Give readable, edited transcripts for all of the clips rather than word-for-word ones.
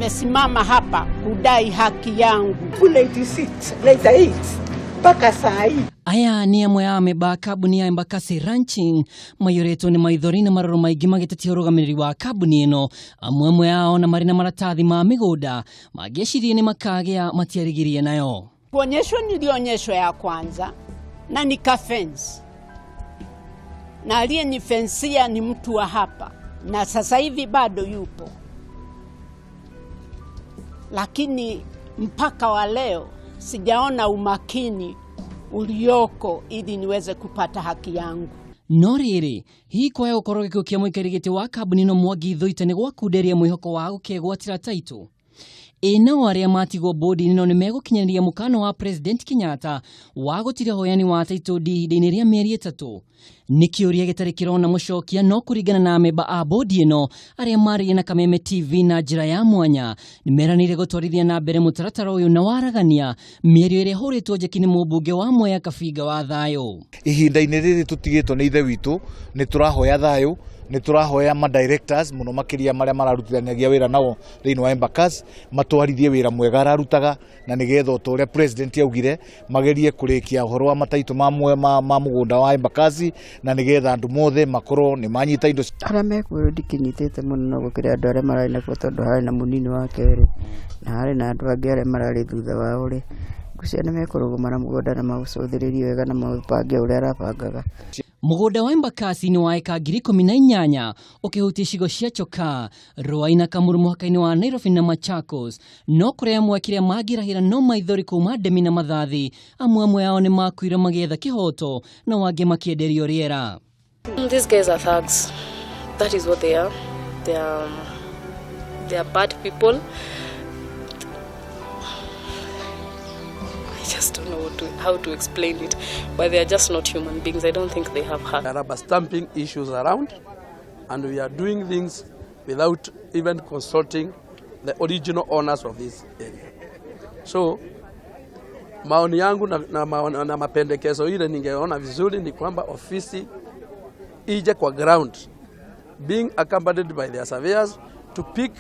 Nimesimama hapa kudai haki yangu. 96, 98 mpaka saa hii. Aya nĩ amwe a amemba a kambuni ya Embakasi Ranching maiyũrĩtwo nĩ maithori na marũrũ maingĩ magĩtetia ũrũgamĩrĩri wa kambuni ĩno. Amwe amwe ao na marĩ na maratathi ma mĩgũnda mangĩecirie nĩ makagĩa matiarigirie nayo. Kuonyeshwa nilionyeshwa ya kwanza na nika fence, na aliyenifensia ni mtu wa hapa na sasa hivi bado yupo, lakini mpaka wa leo sijaona umakini ulioko ili niweze kupata haki yangu. No rĩrĩ, hihi kwaya gũkorwo gĩkuũ kĩa mũikarĩri gĩtĩ wa kambuni ĩno Mwangi Thuita nĩ gwakunderia mwĩhoko wa gũkegwatĩra taitũ? Ĩ nao arĩa matigwo bodi-inĩ ĩno nĩ megũkinyanĩria mũkano wa President Kenyatta wa gũtiga ũheani wa taitũ ihinda-inĩ rĩa mĩeri 3? Nĩ kĩũria gĩtarĩ kĩrona mũcokia, no kũringana na amemba a bodi ĩno arĩa marĩire na Kameme TV na njĩra ya mwanya, nĩ meranĩire gũtwarithia na mbere mũtaratara ũyũ na waragania mĩario ĩrĩa ĩhũrĩtwo njeki nĩ mũmbunge wa Mwea Kabinga wa Thayũ. Ihinda-inĩ rĩrĩ tũtigĩtwo nĩ ithe witũ, nĩ tũrahoya thayũ, nĩ tũrahoya ma directors mũno makĩria marĩa mararutithanagia wĩra nao thĩinĩ wa Embakasi matwarithie wĩra mwega ararutaga, na nĩgetha o ta ũrĩa president augire magerie kũrĩkia ũhoro wa mataitũ ma mũgũnda wa Embakasi, na nĩgetha andũ mothe makorwo nĩ manyita indo. Arĩa mekuo ndikĩnyitĩte mũno no gũkĩra andũ arĩa mararĩ nakuo, tondũ harĩ na mũnini wa kerĩ na harĩ na andũ angĩ arĩa mararĩ thutha wao rĩ, ngwĩciria nĩ mekũrũgama na mũgũnda na maũcũthĩrĩrie wega na maũbange ũrĩa arabangaga. Mũgũnda wa Embakasi nĩ wa eka 18,000 ũkĩhutia icigo cia Chokaa, Ruai na Kamuru mũhaka-inĩ wa Nairobi na Machakos. No kũrĩ amwe kĩrĩa mangĩrahĩra no maithori kuma ndemi na mathathi. Amwe amwe ao nĩ makuire magĩetha kĩhoto na wangĩ makĩenderio rĩera. These guys are thugs. That is what they are. They are bad people. I just don't know how to explain it, but they are just not human beings. I don't think they have heart. There are rubber stamping issues around, and we are doing things without even consulting the original owners of this area. So, maoni yangu na mapendekezo ile ningeona vizuri ni kwamba ofisi ije kwa ground, being accompanied by their surveyors to pick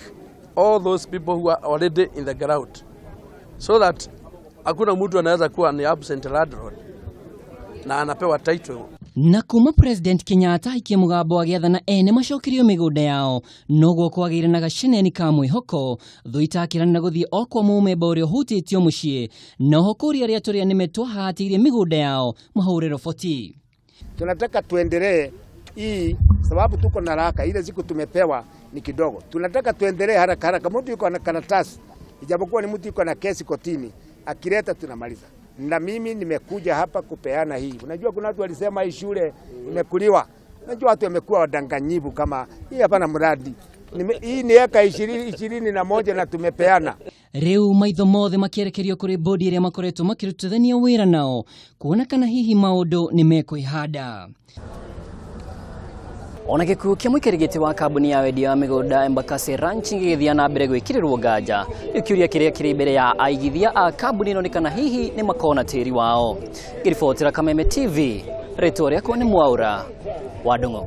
all those people who are already in the ground, so that hakuna mtu anaweza kuwa ni absent landlord na anapewa title. Na kuma President Kenyatta aikie mũgambo agĩathana ene macokerio mĩgũnda yao, noguo kwagĩire na gaceneni ka mwĩhoko. Thuita akĩranĩra gũthiĩ o kwa mũmemba ũrĩa ũhutĩtio mũciĩ, noho kũria arĩa tũrĩa nĩme twahatĩirie mĩgũnda yao mahũre roboti. Tunataka tuendelee hii sababu tuko na haraka, ile siku tumepewa ni kidogo. Tunataka tuendelee haraka haraka. Mtu yuko na karatasi, ijapokuwa ni mtu yuko na kesi kotini, akileta tunamaliza. Na mimi nimekuja hapa kupeana hii. Unajua kuna watu walisema hii shule imekuliwa. Unajua watu wamekuwa wadanganyifu kama hii hapana mradi. Hii ni eka 21 na tumepeana. Rĩu maitho mothe makĩerekerio kũrĩ bodi ĩrĩa makoretwo makĩrutithania wĩra nao kuona kana hihi maũndũ nĩ mekwĩhanda. Ona gĩkuũ kĩa mũikarĩri gĩtĩ wa kambuni ya wendia wa mĩgũnda Embakasi Ranching gĩgĩthiĩ na mbere gwĩkĩrĩrwo nganja, rĩu kĩũria kĩrĩa kĩrĩ mbere ya aigithia a kambuni ĩno nĩ kana hihi nĩ makona tĩri wao. Ngĩribotera Kameme TV, rĩtwa rĩakwa nĩ Mwaura wa Ndung'u.